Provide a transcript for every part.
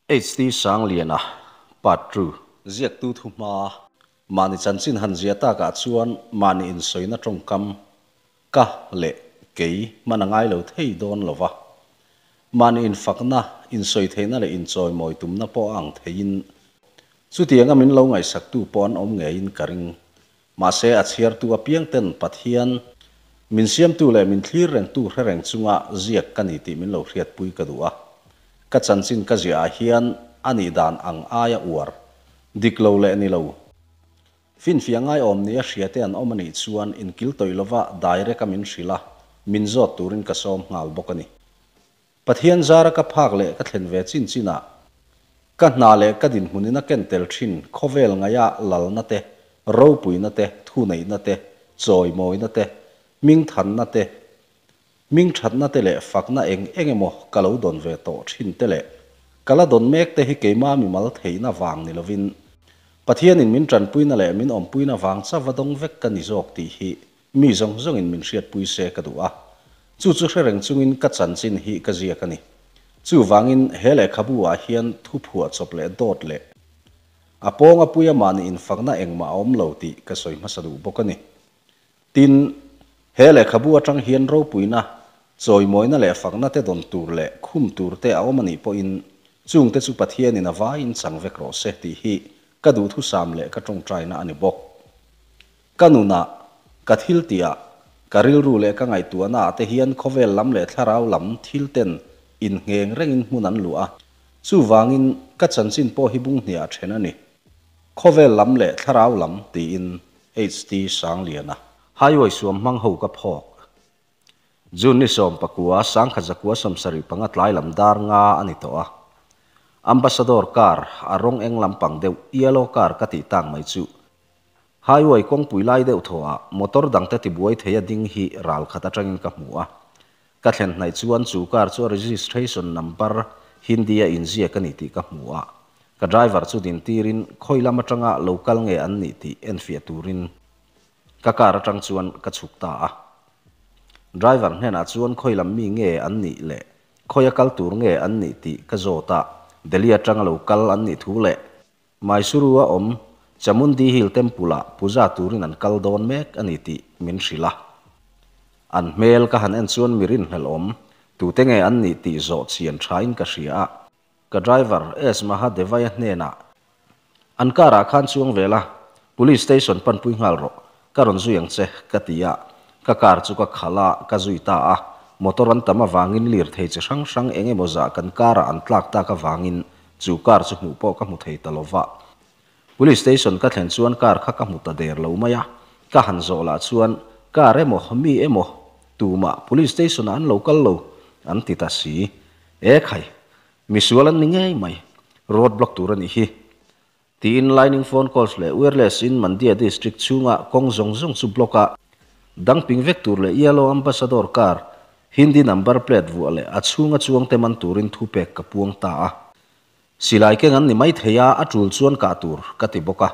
HT Sangliana, Part ii. Ziaktu thuhma, Mahni chanchin han zia takah chuan mahni insawina tawngkam, ka leh kei hman a ngai lo thei dawn lo va. Mahni infakna, insawi theihna leh inchawimawi tumna pawh a ang theiin chutianga min lo ngaihsaktu pawh an awm ngeiin ka ring. Mahse a chhiartu apiangten Pathian min siamtu leh min thlir rengtu hre reng chunga ziak ka ni tih min lo hriatpui ka duh a. Ka chanchin ka ziahah hian a nih dan ang aia uar, dik lo leh ni lo. Finfiah ngaiawm nia hriate an awm a nih chuan inkil tawih lova direct a min hrilh a, min zawt turin ka sawm nghal bawk a ni. Pathian zara ka phak leh ka thlen ve chin chinah ka hna leh ka dinhmunin a ken tel thin khawvel ngaia lalna te, ropuina te, thuneihna te, chawimawina te, hmingthanna te, Hmingthatna te leh fakna eng eng emaw ka lo dawn ve tawh thin te leh ka la dawn mek te hi keimah mimal theihna vang ni lovin Pathianin min tanpuina leh min awmpuina vang chauh va dawng vek ka ni zawk tih hi mi zawng zawngin min hriatpui se ka duh a. Chu chu hre reng chungin ka chanchin hi ka ziak a ni. Chuvangin he lehkhabu ah hian thu phuah chawp leh dawt leh a pawnga puia mahni infakna engmah a awm lo tih ka sawi hmasa duh bawk a ni. Tin, he lehkhabu atang hian ropuina, chawimawina leh fakna te dawn tur leh khum tur te a awm a nih pawhin chungte chu Pathianin a vaiin chang vek rawh se tih hi ka duhthusam leh ka tawngtaina a ni bawk. Ka nunah, ka thiltihah, ka rilru leh ka ngaihtuahnaah te hian khawvel lam leh thlarau lam thil ten inngheng rengin hmun an luah a, chuvangin ka chanchin pawh hi bung hniah a then a ni. Khawvel lam leh thlarau lam tiin HT Sangliana. Highway suam hmang ho ka phawk. June ni 19 sangkhat zakua 75 tlai lam dar nga a ni tawh a. Ambassador car a rawng eng lampang deuh yellow car ka tih tak mai chu Highway kawngpui lai deuh thaw ah motor dangte tibuai thei a ding hi ral khat atangin ka hmu a. Ka thlen hnaih chuan chu car chu a registration number Hindi a inziak a ni tih ka hmu a. Ka driver chu din tirin khawi lam atanga lo kal nge an nih tih enfiah turin ka car atang chuan ka chhuk ta a. Driver hnenah chuan khawi lam mi nge an nih leh khawi a kal tur nge an nih tih ka zawt a, Delhi atanga lo kal an nih thu leh Mysuru a awm Chamundi Hill Temple ah puja turin an kal dawn mek a ni tih min hrilh a. An hmel ka han en chuan mi rinhlelh awm tute nge an nih tih zawh chian thain ka hria a. Ka driver S Mahadevaya hnenah an car ah khan chuang ve la, Police station panpui nghal rawh, ka rawn zui ang che ka ti a, ka car chu ka khalh a, ka zui ta a, motor an tam avangin lirthei chi hrang hrang eng emaw zah kan car ah an tlak tak avangin chu car chu hmuh pawh ka hmu thei ta lo va. Police station ka thlen chuan car kha ka hmu ta der lo mai a, ka han zawh lah chuan car emaw mi emaw tumah police station ah an lo kal lo an ti ta si. E khai, misual an ni ngei mai, road block tur a nih hi. Tiin lining phone calls leh wireless in Mandya district chhunga kawng zawng zawng chu block a, dang ping vek tur leh yellow ambassador car, Hindi number plate vuah leh a chhunga chuangte man turin thu pek ka puang ta a. Silai keng an ni mai thei a, a tul chuan kah tur ka ti bawk a,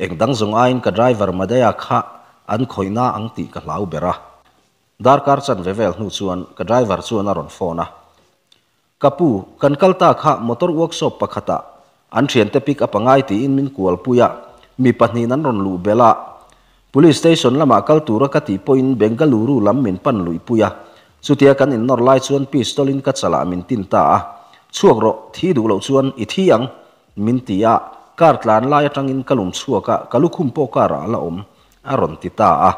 eng dang zawng aiin ka driver Madaya kha an khawihna ang tih ka hlau ber a. Darkar chanve vel hnu chuan ka driver chuan a rawn phone a, Ka pu, kan kal ta kha motor workshop pakhatah an thiante pick up a ngai tiin min kualpui a, mi pahnihin an rawn luh belh a. Police station lamah kal tura ka tih pawhin Bengaluru lam min pan luihpui a, chutia kan innawr lai chuan pistol in ka chalah min tin ta a, Chhuak rawh, thi duh loh chuan i thi ang, min ti a, car tlan lai atangin ka lum chhuak a, ka lukhum pawh car ah a la awm, a rawn ti ta a.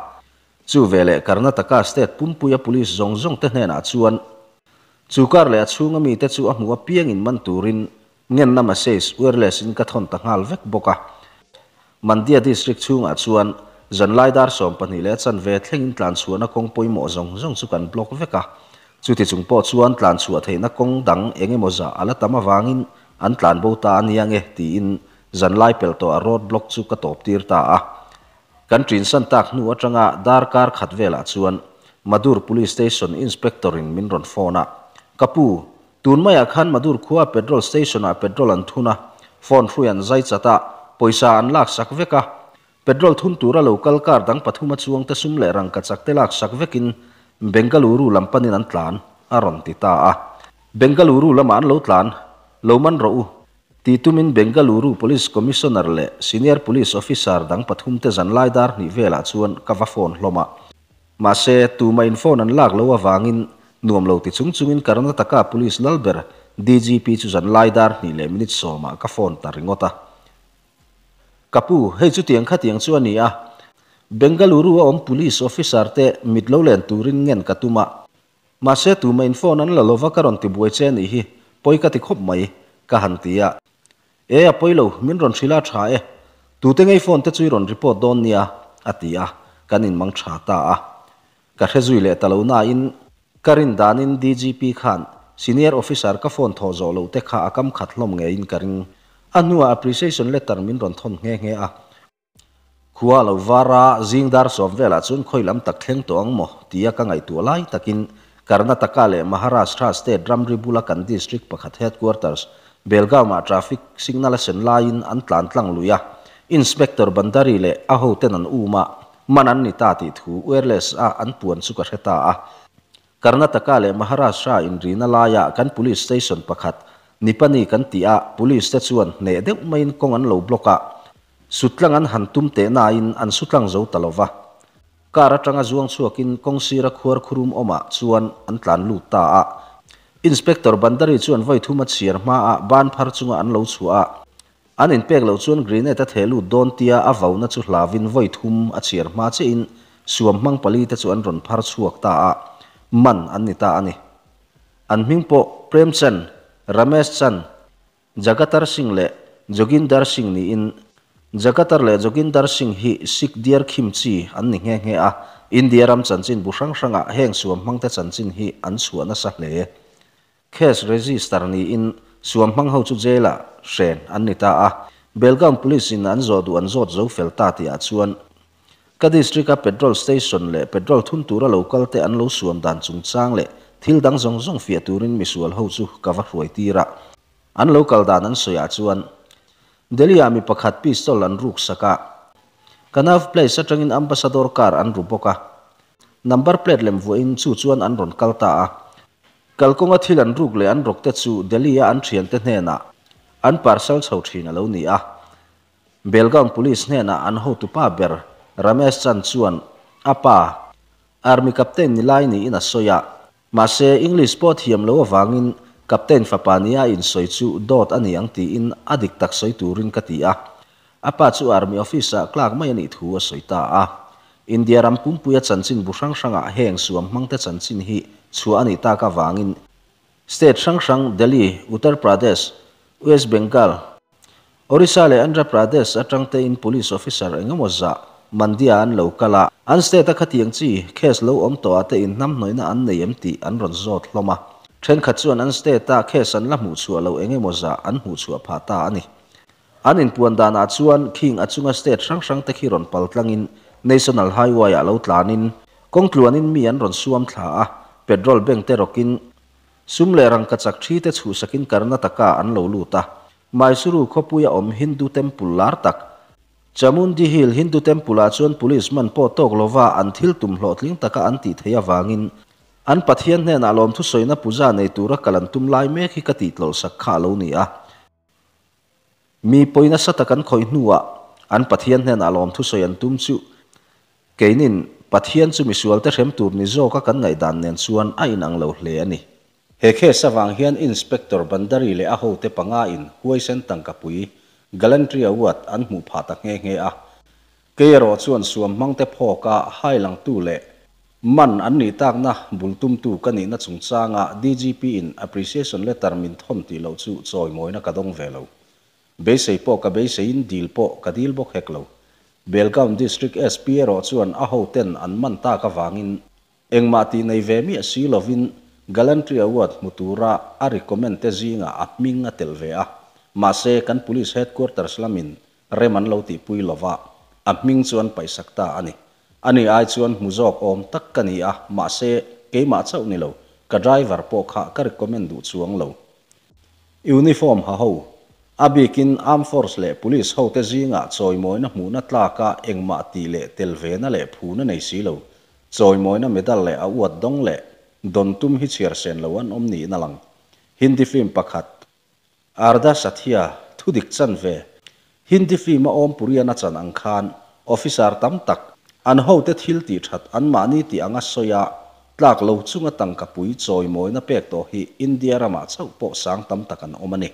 Chu veleh Karnataka state pumpuia police zawng zawng te hnenah chuan chu kar leh a chhunga mite chu a hmuh apiangin man turin ngenna message wireless in ka thawn ta nghal vek bawk a. Mandya district chhungah chuan zanlai dar 12 leh a chanve thlengin tlanchhuahna kawng pawimawh zawng zawng chu kan block vek a. Chuti chung pawh chuan tlanchhuah theihna kawng dang eng emaw zah a la tam avangin an tlanbo ta a nia nge tiin zanlai pelh tawh a road block chu ka tawp tir ta a. Kan ṭinsan tak hnu aṭanga darkar khat velah chuan Madur Police Station Inspector-in min rawn phone a, Ka pu, tun maiah khan Madur khua petrol station-ah petrol an thun a, phone hrui an zai chat a, pawisa an laksak vek a. Petrol thun tura lo kal car dang pathum a chuangte sum leh rangkachak te laksak vekin Bengaluru lam panin an tlan, a rawn ti ta a. Bengaluru lamah an lo tlan, lo man rawh u. Tih tumin Bengaluru Police Commissioner leh Senior Police Officer dang pathumte zanlai dar hnih velah chuan ka va phone hlawm a. Mahse, tumah in phone an lak loh avangin nuam lo ti chung chungin Karnataka Police lal ber DGP chu zanlai dar hnih leh minute sawmah ka phone ta ringawt a. Ka pu, hei chutiang khatiang chu a ni a. Bengaluru a awm Police Officer te mit lo len turin ngen ka tum a. Mahse, tumah in phone an la lova ka rawn ti buai che a nih hi, pawi ka ti khawp mai, ka han ti a. E, a pawi lo, min rawn hrilh a tha e. Tute ngei phone te chu i rawn report dawn nia, a ti a, kan inmang tha ta a. Ka hre zui leh ta lo nain, ka rin danin DGP khan senior officer ka phone thawh zawh loh te kha a kam khat hlawm ngeiin ka ring. A hnuah appreciation letter min rawn thawn nghe nghe a. Khua a lo var a, zing dar sawm velah chuan khawi lam tak thleng tawh ang maw? tia ka ngaihtuah lai takin Karnataka leh Maharashtra state ramri bula kan district pakhat headquarters Belgaum-ah traffic signal a sen laiin an tlan tlang lui a, Inspector Bandari leh a hoten an um a, man an ni ta tih thu wireless a an puan chu ka hre ta a. Karnataka leh Maharashtra inrina laia kan police station pakhat, Nipani kan tih a, police te chuan hneh deuh maiin kawng an lo block a, sutlang an han tum teh nain an sutlang zo ta lova. Car atanga zuang chhuakin kawng sira khuar khurum awmah chuan an tlan lut ta a. Inspector Bandari chuan vawi thum a chhiar hmaah ban phar chunga an lo chhuah a, an inpek loh chuan grenade a theh lut dawn tia a vauna chu hlauin vawi thum a chhiar hma chiahin suam hmang pali te chu an rawn phar chhuak ta a, man an ni ta a ni. An hming pawh Prem Chand, Ramesh Chand, Jagatar Singh leh Joginder Singh niin Jagatar leh Joginder Singh hi Sikh diar khim chi an ni nghe nghe a, India ram chanchin bu hrang hrangah heng suam hmangte chanchin hi an chhuah nasa hle. Case register niin suam hmang ho chu jail-ah hren an ni ta a, Belgaum Police in an zawh duh an zawt zo fel ta tihah chuan ka district-a petrol station leh petrol thun tura lo kal te an lo suam dan chungchang leh thil dang zawng zawng fiah turin misual ho chu ka va hruai tir a. An lo kal dan an sawiah chuan Delhi-ah mi pakhat pistol an ruk sak a, Kanav Place atangin Ambassador car an ru bawk a, number plate lem vuahin chu chuan an rawn kal ta a. Kalkawnga thil an ruk leh an rawk te chu Delhi-a an thiante hnenah an parcel chho thin a lo ni a. Belgaum Police hnenah an hotupa ber Ramesh Chand chuan a pa, Army Captain ni lai niin a sawi a. Mahse, English pawh thiam lo avangin Captain fapa nia a insawi chu dawt a ni ang tiin a dik tak sawi turin ka ti a. A pa chu Army Office-ah clerk mai a nih thu a sawi ta a. India ram pumpuia chanchin bu hrang hrangah heng suam hmangte chanchin hi chhuah a nih tak avangin state hrang hrang Delhi, Uttar Pradesh, West Bengal, Orissa leh Andhra Pradesh atang tein police officer eng emaw zah Mandya an lo kal a. An state a khatiang chi case lo awm tawh ah te inhnamhnawihna an nei em tih an rawn zawt hlawm a. Thenkhat chuan an state a case an la hmuhchhuah loh eng emaw zah an hmuhchhuah phah ta a ni. An inpuan danah chuan khing a chunga state hrang hrang te khi rawn pal tlangin National Highway ah lo tlanin kawng tluanin mi an rawn suam thla a, petrol bank te rawkin sum leh rangkachak thi te chhuhsakin Karnataka an lo lut a. Mysuru khawpuia awm Hindu temple lar tak Chamundi Hill Hindu temple ah chuan police man pawh tawk lova an thil tum hlawhtling taka an tih theih avangin an Pathian hnenah lawmthu sawina puja nei tura kal an tum lai mek hi ka tihtlawlhsak kha a lo ni a. Mi pawi nasa tak an khawih hnuah an Pathian hnenah lawmthu sawi an tum chu keinin Pathian chu misualte hrem tur ni zawka kan ngaihdan nen chuan a inang lo hle a ni. He case avang hian Inspector Bandari leh a hote panga in huaisen tangkapui, Gallantry Award, an hmuh phah ta nghe nghe a. Kei erawh chuan suam hmangte phawka hai langtu leh man an nih takna bul tumtu ka nihna chungchanga DGP in appreciation letter min thawn tih loh chu chawimawina ka dawng ve lo. Beisei pawh ka beiseiin dil pawh ka dil bawk hek lo. Belgaum District SP erawh chuan a hoten an man tak avangin engmah tih nei ve miah si lovin Gallantry Award hmu tura a recommend te zingah a hming a telh ve a. Mahse kan Police Headquarters lamin Rem an lo tihpui lo va, a hming chu an paihsak ta a ni. Ani ai chuan hmu zawk awm tak ka ni a, mahse, keimah chauh ni lo, ka driver pawh kha ka recommend duh chuang lo. Uniform ha ho, a bikin Armed Force leh Police hote zingah chawimawina hmuhna tlaka engmah tih leh tel vena leh phuna nei si lo, chawimawina medal leh a uat dawng leh dawn tum hi chhiar sen lo an awm niin a lang. Hindi film pakhat, Ardha Satya. Thudik chanve. Hindi film-a Om Puri-a'n a chan ang khan officer tam tak, an hote thil tih that anmahni tih anga sawi a, tlak lo chunga tangka pui chawimawina pek tawh hi India ramah chauh pawh sang tam tak an awm a ni.